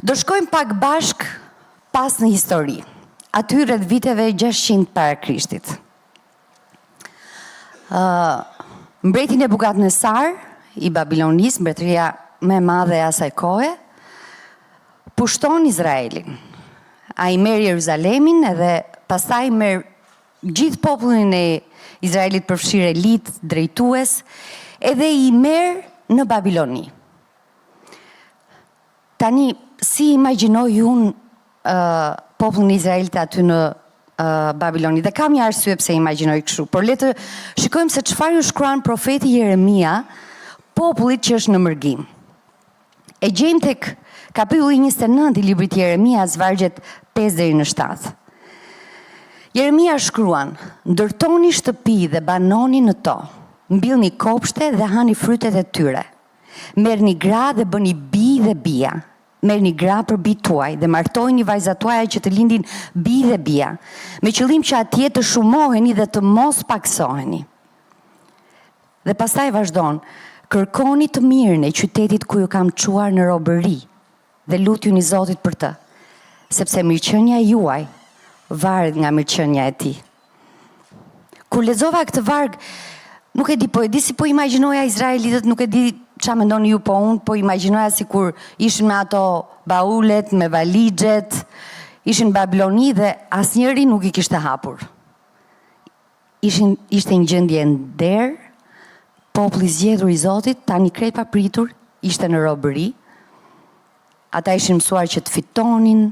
Do shkojmë pak bashkë pas në histori, aty rreth viteve 600 para Krishtit. Uh, mbreti Nebukadnesar i Babilonisë, mbretëria më e madhe e asaj kohe, pushton Izraelin. Ai merr Jeruzalemin edhe pastaj merr gjithë popullin e Izraelit përfshirë elitë, drejtues, edhe i merr në Babiloni. Tani, si imagjinoj unë uh, popullin e Izraelit aty në uh, Babiloni? Dhe kam një arsye pse imagjinoj kështu, por le të shikojmë se çfarë ju shkruan profeti Jeremia popullit që është në mërgim. E gjejmë tek kapitulli 29 i librit të Jeremias, vargjet 5 deri në 7. Jeremia shkruan: "Ndërtoni shtëpi dhe banoni në to, mbillni kopshte dhe hani frytet e tyre. Merrni gra dhe bëni bij dhe bija. Merrni gra për bijtë tuaj dhe martojini vajzat tuaja që të lindin bij dhe bija, me qëllim që atje të shumoheni dhe të mos pakësoheni." Dhe pastaj vazhdon, Kërkoni të mirën e qytetit ku ju kam çuar në robëri dhe lutjuni Zotit për të, sepse mirëqenia juaj varet nga mirëqenia e tij. Kur lexova këtë varg, nuk e di, po e di si po imagjinoja izraelitët, nuk e di ça mendoni ju, po unë po imagjinoja sikur ishin me ato baulet, me valixhet, ishin në Babiloni dhe asnjëri nuk i kishte hapur. Ishin, ishte një gjendje e nderë, populli i zgjedhur i Zotit, tani krejt papritur, ishte në robëri. Ata ishin mësuar që të fitonin,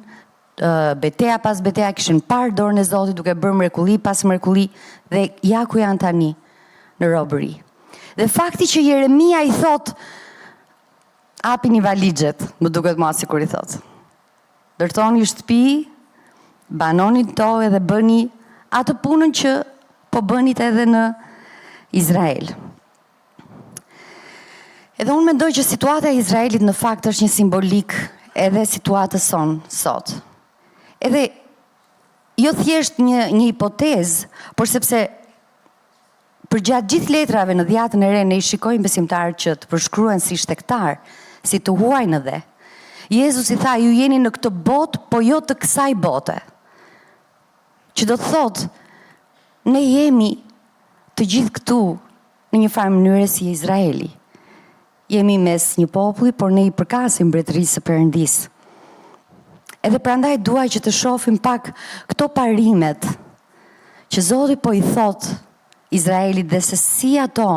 beteja pas beteja, kishin parë dorën e Zotit duke bërë mrekulli pas mrekulli dhe ja ku janë tani në robëri. Dhe fakti që Jeremia i thotë hapini valixhet, më duket mua sikur i thotë. Ndërtoni shtëpi, banoni në to edhe bëni atë punën që po bënit edhe në Izrael. Edhe unë mendoj që situata e Izraelit në fakt është një simbolikë edhe situatës sonë sot. Edhe jo thjesht një, një hipotezë, por sepse Përgjatë gjithë letrave në Dhjatën e Re ne i shikojmë besimtarët që të përshkruhen si shtegtarë, si të huaj në dhe. Jezusi tha, ju jeni në këtë botë, po jo të kësaj bote. Që do të thotë, ne jemi të gjithë këtu në një farë mënyre si Izraeli. Jemi mes një populli, por ne i përkasim mbretërisë së Perëndisë. Edhe prandaj dua që të shohim pak këto parimet që Zoti po i thotë Izraelit dhe se si ato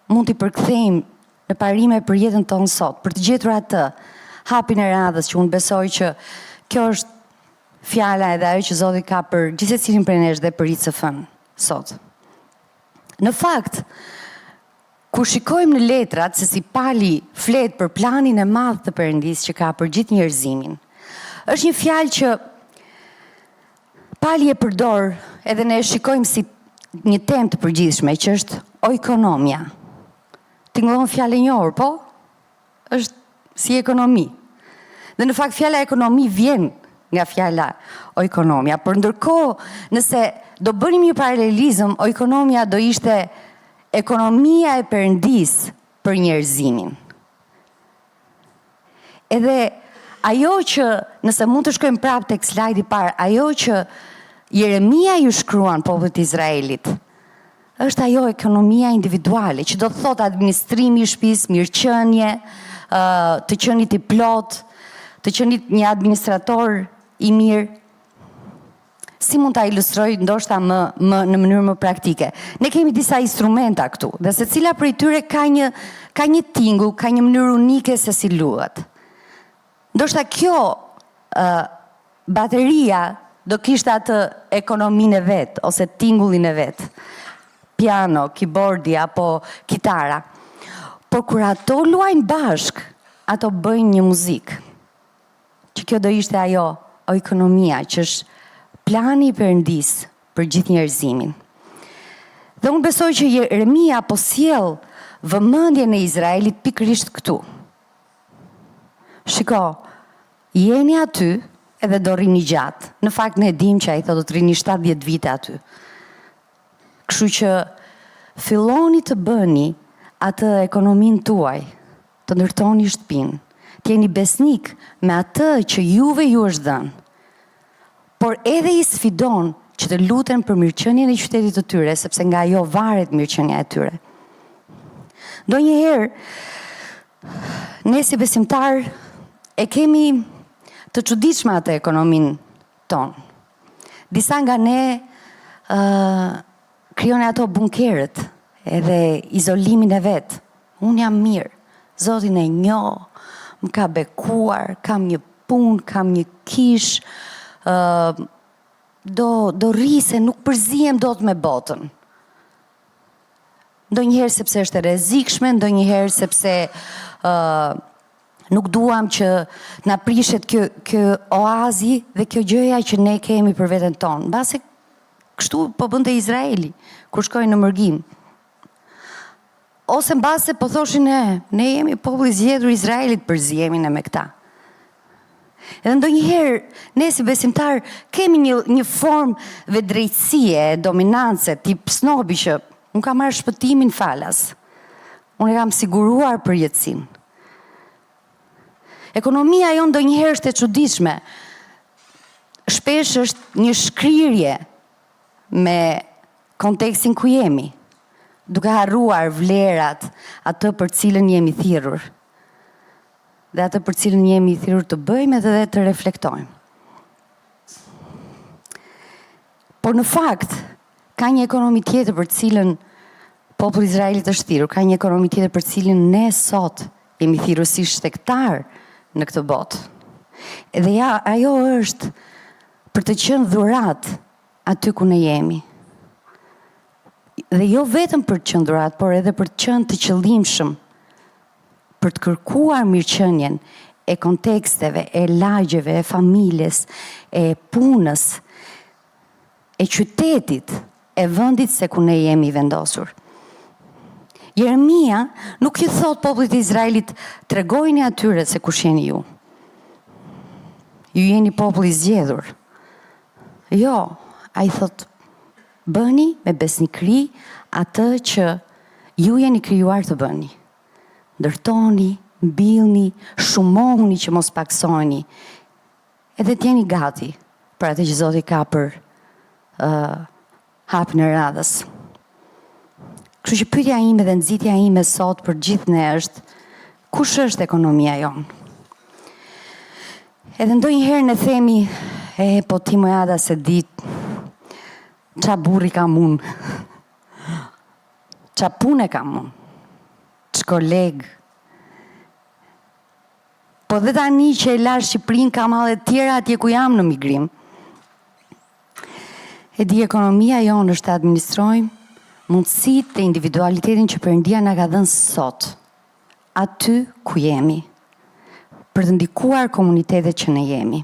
mund t'i përkthejmë në parime për jetën tonë sot, për të gjetur atë hapin e radhës që unë besoj që kjo është fjala edhe ajo që Zoti ka për gjithsecilin prej nesh dhe për ICF-n sot. Në fakt, Kur shikojmë në letrat se si Pali flet për planin e madh të Perëndisë që ka për gjithë njerëzimin, është një fjalë që Pali e përdor edhe ne e shikojmë si një temë të përgjithshme që është oikonomia. Tingëllon fjalë e njohur, po? Është si ekonomi. Dhe në fakt fjala ekonomi vjen nga fjala oikonomia. Por ndërkohë, nëse do bënim një paralelizëm, oikonomia do ishte ekonomia e Perëndisë për njerëzimin. Edhe ajo që, nëse mund të shkojmë prapë tek slajdi i parë, ajo që Jeremia ju shkruan popullit të Izraelit, është ajo ekonomia individuale, që do të thotë administrimi i shtëpisë, mirëqenie, të qenit i plotë, të qenit një administrator i mirë. Si mund ta ilustroj ndoshta më më në mënyrë më praktike? Ne kemi disa instrumenta këtu dhe secila prej tyre ka një ka një tingull, ka një mënyrë unike se si luhet. Ndoshta kjo ë bateria do kishte atë ekonominë e vet ose tingullin e vet. Piano, keyboardi apo kitara. Por kur ato luajnë bashkë, ato bëjnë një muzikë. Që kjo do ishte ajo oikonomia, që është plani i Perëndisë për gjithë njerëzimin. Dhe unë besoj që Jeremia po sjell vëmendjen e Izraelit pikërisht këtu. Shiko, jeni aty edhe do rrini gjatë. Në fakt ne e dimë që ai thotë do të rrini 70 vite aty. Kështu që filloni të bëni atë ekonominë tuaj, të ndërtoni shtëpinë, Të jeni besnikë me atë që juve ju është dhënë. Por edhe i sfidon që të luten për mirëqenien e qytetit të tyre, sepse nga ajo varet mirëqenia e tyre. Ndonjëherë, ne si besimtarë e kemi të çuditshme atë ekonominë tonë. Disa nga ne uh, krijojnë ato bunkerët edhe izolimin e vet. Unë jam mirë, Zotin e njoh, më ka bekuar, kam një punë, kam një kishë, uh, do, do rri se nuk përzihem dot me botën. Ndonjëherë sepse është e rrezikshme, ndonjëherë sepse uh, nuk duam që të na prishet kjo, kjo oazi dhe kjo gjëja që ne kemi për veten tonë. Mbase kështu po bënte Izraeli, kur shkoi në mërgim. Ose mbase po thoshin ne, ne jemi populli i zgjedhur i Izraelit, përzihemi ne me këta. Edhe ndonjëherë ne si besimtarë kemi një një formë vetëdrejtësie, dominance, tip snobi që unë kam marrë shpëtimin falas. Unë e kam siguruar përjetësinë. Ekonomia jonë ndonjëherë është e çuditshme. Shpesh është një shkrirje me kontekstin ku jemi, duke harruar vlerat, atë për cilën jemi thirrur. Dhe atë për cilën jemi thirrur të bëjmë edhe të reflektojmë. Por në fakt, ka një ekonomi tjetër për cilën populli i Izraelit është thirrur, ka një ekonomi tjetër për cilën ne sot jemi thirrur si shtegtarë në këtë botë. Dhe ja, ajo është për të qenë dhuratë aty ku ne jemi. Dhe jo vetëm për të qenë dhuratë, por edhe për të qenë të qëllimshëm, për të kërkuar mirëqenien e konteksteve, e lagjeve, e familjes, e punës, e qytetit, e vendit se ku ne jemi vendosur. Jeremia nuk i thotë popullit të Izraelit tregojini atyre se kush jeni ju. Ju jeni popull i zgjedhur. Jo, ai thotë bëni me besnikëri atë që ju jeni krijuar të bëni. Ndërtoni, mbillni, shumohuni që mos pakësoheni. Edhe të jeni gati për atë që Zoti ka për uh, hapin e radhës. Kështu që pyetja ime dhe nxitja ime sot për gjithë ne është kush është ekonomia jonë? Edhe ndonjëherë ne themi, e po ti moj Ada s'e di ça burri kam unë. Ça pune kam unë. Ç'koleg. Po dhe tani që e lashë Shqipërinë kam halle të tjera atje ku jam në migrim. E di ekonomia jonë është të administrojmë mundësitë dhe individualitetin që Perëndia na ka dhënë sot, aty ku jemi, për të ndikuar komunitetet që ne jemi.